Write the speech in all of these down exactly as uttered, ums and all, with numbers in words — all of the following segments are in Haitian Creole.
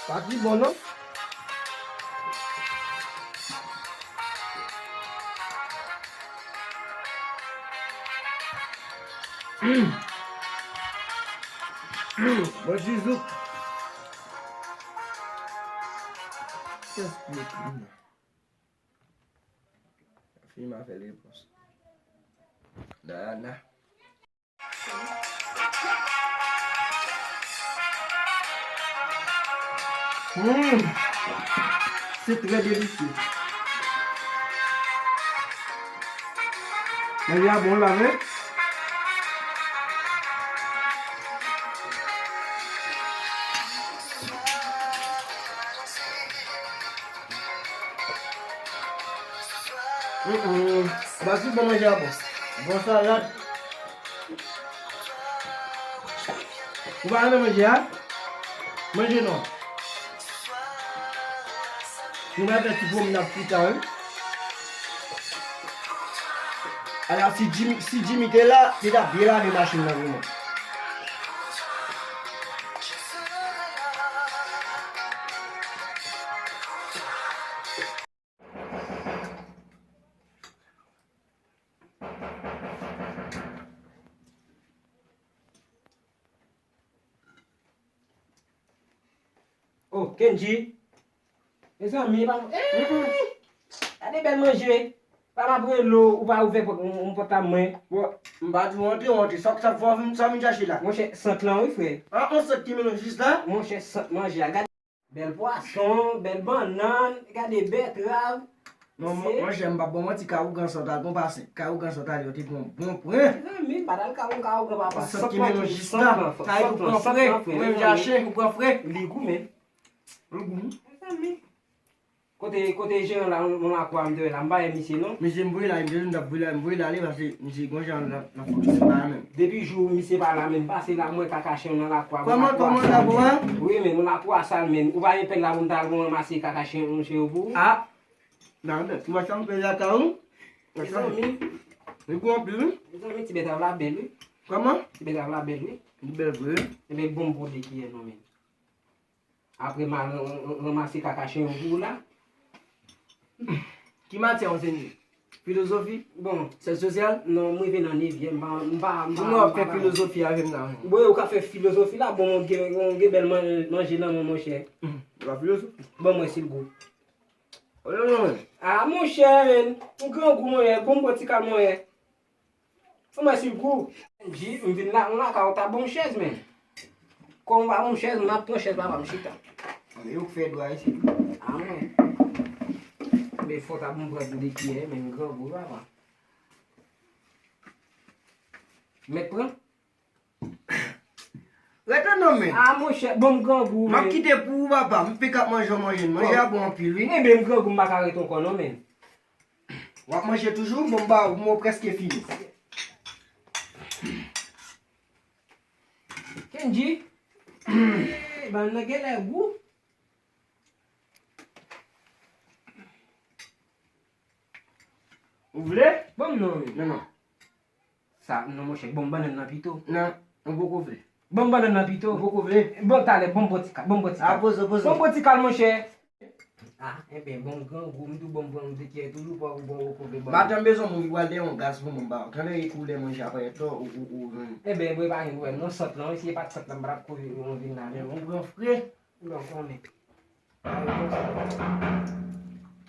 Pa pi bon non. Bon, ti zouk. Kiyès ki ekri m nan? Fi m a fè repons. Dayana. Hmm. C'est très délicieux. Manje a bon, pa vre? Mm, mm. Baz, tout bon manje a bon. Bon salad. Ou pa renmen manje a? Manje non. Nou va fè ti pwomnad pita, wi. Ala, si Jimmy, si Jimmy te la, li t ap byen lave machin nan pou mwen. Oh, Kendji. Mezanmi, pa. Ey! Gade bèl manje. Pa m ap rele w, ou pa ouvè pòt, yon, yon pòt a mwen. Bon, m pa di w antre, w antre. Sa, sa, sa w vin chache la? Monchè, sant lan, wi, frè. Ah, yon sant ki mennen jis la? Monchè, sant manje a. Gade. Bèl pwason, bèl bannann, gade bètrav. Non, mon, monchè, m p ap ba w manti, ka ougan sa w t al pran pase. Ka ougan sa w t al yo te pran bon pran. Mezanmi, m pa t al ka ougan, ka ougan, papa. Sant ki mennen jis la. Sa e pou pran fre. Ou menm jache, ou pran fre. Li gou, men. Li gou. Mezanmi. Kote, kote jeran la, nan lakou a, m te wè la, m pa wè misye non. Misye m voye la, misye m t ap voye la, m voye l ale, paske misye gon jan l ap fonksyone pa menm. Depi jou misye pa la, men m pase la, m wè kaka chen nan lakou a. Kòman, kòman lakou a? Wi, men nan lakou a sal, men ou pa gen pèl la pou m ta al ranmase kaka chen, chen yo pou ou? Ah! Nan, men, ti machann peye lakay ou? Mezanmi. Li gou anpil, wi. Mezanmi, ti bèt la bèl, wi. Kòman? Ti bèt la bèl, wi. Li bèl vre. Ebyen, bon m pran de kiyè non, men. Apre m al ran-, ran-, ranmase kaka chen yo pou ou la. Ki matyè w anseye? Filozofi? Bon. Syans sosyal? Non, m rive nan nevyèm, m pa, m pa, m pa. Moun w ap fè filozofi avè m nan. Bon, ou ka fè filozofi la, bon, ou gen, ou gen bèl man-, manje nan men w, monchè. Hmm, ou pa filozofi? Bon, mwen, si l gou. Oye, non, men. Ah, monchè, men. Ou grangou, monchè. Bon, m pran ti kal, monchè. Fò m wè si l gou. Di, m vin la, m lakay ou ta ban m chèz, men. Kòm ou pa ban m chèz, m ap pran chèz papa m chita. Anben, yo k fè dwa isit wi. A mwen. Men fò ta ban m pran pou de kiyè, men m grangou papa. Mèt pran? Rete non, men. A monchè, bon m grangou, men. M ap kite pou ou, papa. M pik ap manje w manje. Manje a bon anpil, wi. Enben, m grangou, m pa ka rete ankò non, men. W ap manje toujou? Bon, m ba ou, mwen prèske fini. Kendji, eh, bannann nan genlè gou. Ou vle? Ban m non, men. Non, non. Sa, non, monchè, ban m bannann nan pito. Non, m poko vle. Ban m bannann nan pito. M poko vle. Bon, talè, ban m pran ti kal, ban m pran ti kal. A, poze, poze. Ban m pran ti kal, monchè. A, enben, bon, grangou, m tou ban m pran de kiyè toujou, pa ou bon ou kouvri ban m. Maten m bezwen moun ki pral dèyè yon gaz pou mwen ba ou. Tande e koulè manje apre to ou, ou, ou, ou. Enben, bwe pa gen pwoblèm, non, sant lan, wi, si e pa t sant lan, m pa t ap kouvri yon vin la, men. Ou pran fre. Bon, konnen.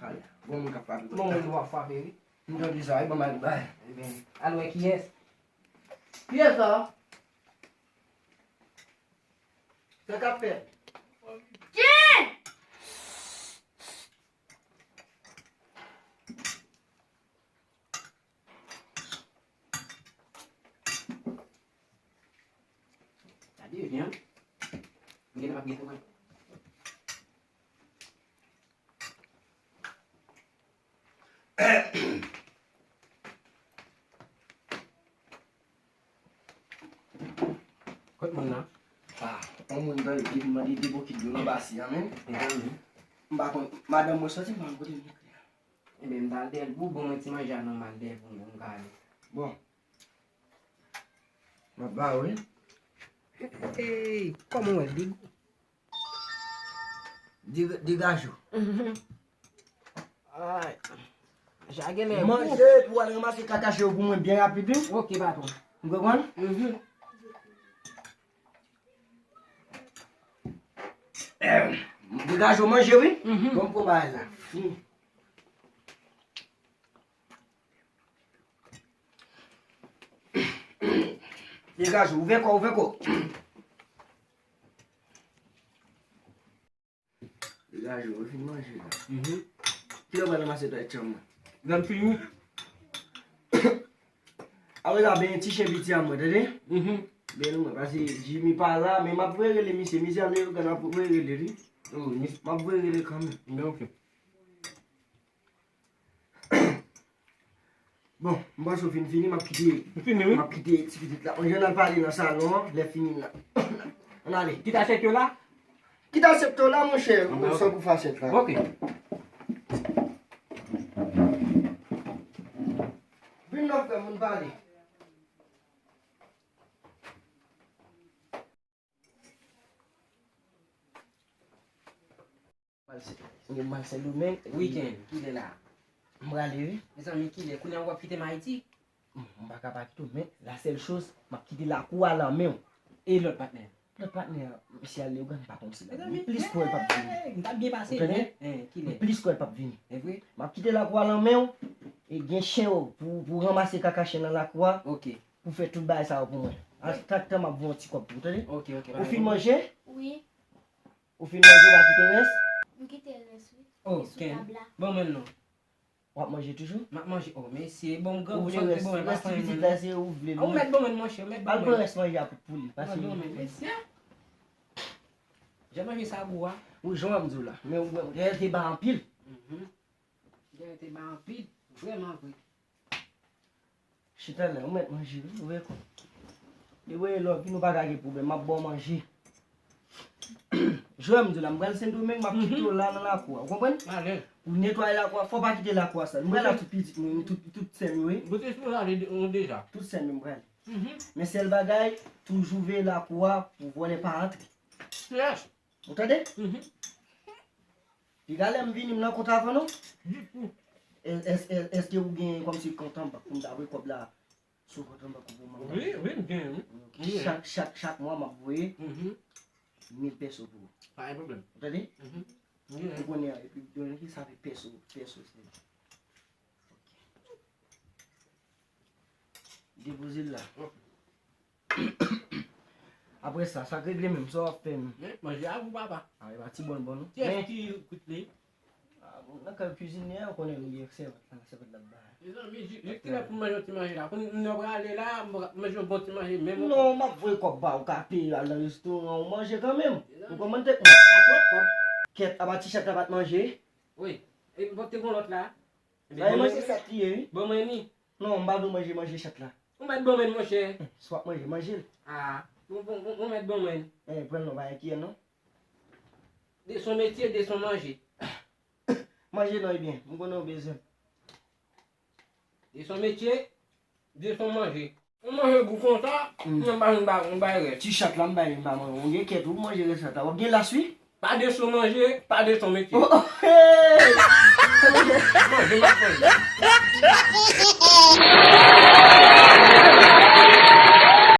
Talè, bon moun k ap frape. Bon moun w ap frape, wi. M tande sa, wi, ban m al bay. Enben, al wè kiyès. Kiyès sa? Sa k ap fèt? Chen! Gade vyan. M gentan ap gen pou mwen. Kot moun nan? Ah, yon moun tande ki vin mande de bokit dlo nan basen an, men. Mezanmi. M pa konn, madanm mwen soti, m pa konn kote l mete a. Ebyen, m t al dèyè l pou bon, mwen ti manje a nòmal dèyè pou m, pou m ka ale. Bon. M ap ba ou, wi. Hey, kòman w wè l, Big? Dega-, degaje w. Ay. Jage lè gou. Manje pou w al ranmase kakache yo pou mwen byen rapid, wi. Ok, patwon. Ou konprann? Degaje w manje, wi. Bon, m pran bagay la. Fini. Degaje w, ouvè kò, ouvè kò. Degaje w, ou fin manje la. Kilè w pral ranmase twa chanm nan? Lè m fini. Apre sa, benyen ti chen piti a mwen, tande? Benyen mwen, paske Jimmy pa la, men m ap voye rele misye. Misye ale yo gad, m ap voye rele li. M ap voye rele kanmenm. Bon, m panse w fin fini, m ap kite, m ap kite ti pitit la. Mwen jwenn al pale nan salon an, lè fini n a, ann ale. Kit asyèt yo la? Kit asyèt yo la, monchè. Ou san pou fè asyèt la. Ok. Vin nan frè m, ann pale. Mwen al Sendomeng. Wikenn, kilè la? M prale, wi. Mezanmi, kilè? Kounye a w ap kite m Ayiti? M pa ka pa kite w, men la sèl choz, m ap kite lakou a nan men w. E lòt patnè? Lòt patnè a, misye al Leyogàn, m pa konn si l ap vini. Plis kwè l p ap vini. M t ap byen pase, men, kilè? Plis kwè l p ap vini. E vre? M ap kite lakou a nan men w, e gen chen yo pou, pou ranmase kaka chen nan lakou a. Ok. Pou fè tout bagay sa yo pou mwen. Ak tan, tan m ap voye yon ti kòb pou ou, tande? Ok, ok. Ou fin manje? Wi. Ou fin manje, ou pa kite rès? M kite rès, wi. Oh, li sou tab la. Ban mwen l non. W ap manje toujou? M ap manje. Oh, mesye, bon, gran gou sa w te ban mwen, pa fanyen mwen non. Ou vle rès ti pitit la, se ou vle l. Ou mèt ban mwen l, monchè, ou mèt ban mwen l. Al pran rès manje a pou, pou li. Pase. Ban mwen l, mesye. Jan manje sa gou a. Wi, jan m di w la. Men ou wè, dèyè l te ba anpil. Dèyè l te ba anpil. Vrèman vre. Chita la, ou mèt manje, wi, ou wè kò. Depi w lè w vini, ou pa ka gen pwoblèm, m ap ba w manje. Jwè m di w la, m pral Sendomeng, m ap kite w la nan lakou a, ou konprann? Alèz. Pou netwaye lakou a, fò w pa kite lakou a sal. M pral la tout pitit mwen, tout, tout sè m yo, wi. Ou te sipoze ale de-, deja. Tout sè m yo, m prale. Men sèl bagay, toujou veye lakou a pou vòlè pa antre. Yes. Ou tande? Piga lè m vini, m nan kont avan nou? Ditou. Èske ou gen kòmsi kont anba pou m ta voye kòb la sou kont anba pou mwen? Wi, wi, m gen, wi. Ok. Chak, chak, chak mwa, m ap voye mil pèso pou ou. Pa gen pwoblèm. Ou tande? Ou konnen, epi, donk, sa fè pèso, pèso, se. Depoze l la. Apre sa, sa k regle menm, sa w ap fè menm? Men, manje a gou papa. A, e pa ti bòn bòn non. Kiyès ki kwit li? A, nan kay kizin li a, ou konnen nou gen sèvant la, sèvant la bay. Mezanmi, jis kilè pou m manje yon ti manje la? Pou nou prale la, m manje yon bon ti manje menm. Non, m ap voye kòb ba ou, ka peye al nan restoran, ou manje kanmenm. Ou kòmande mwen. Kèt, apa ti chat la pa t manje? Wi. E m pote gon lòt la. Bay manje sa k li ye, wi. Ban mwen li. Non, m pa vle w manje, manje chat la. Ou mèt ban mwen l, monchè. Si w ap manje, manje l. A, ou, ou, ou, ou mèt ban mwen l. E, pran l non, pa enkyè non. De son metye, de son manje. Manje non, ebyen, m konnen w bezwen. De son metye, de son manje. Ou manje gou konsa, m pa vin ba, m bay rès. Ti chat la, m bay, m pa manje. Ou gen kèt, ou manje rès chat la. W ap gen las, wi. Pa de son manje, pa de son metye. Oh, oh, hey! Manje, m ap manje.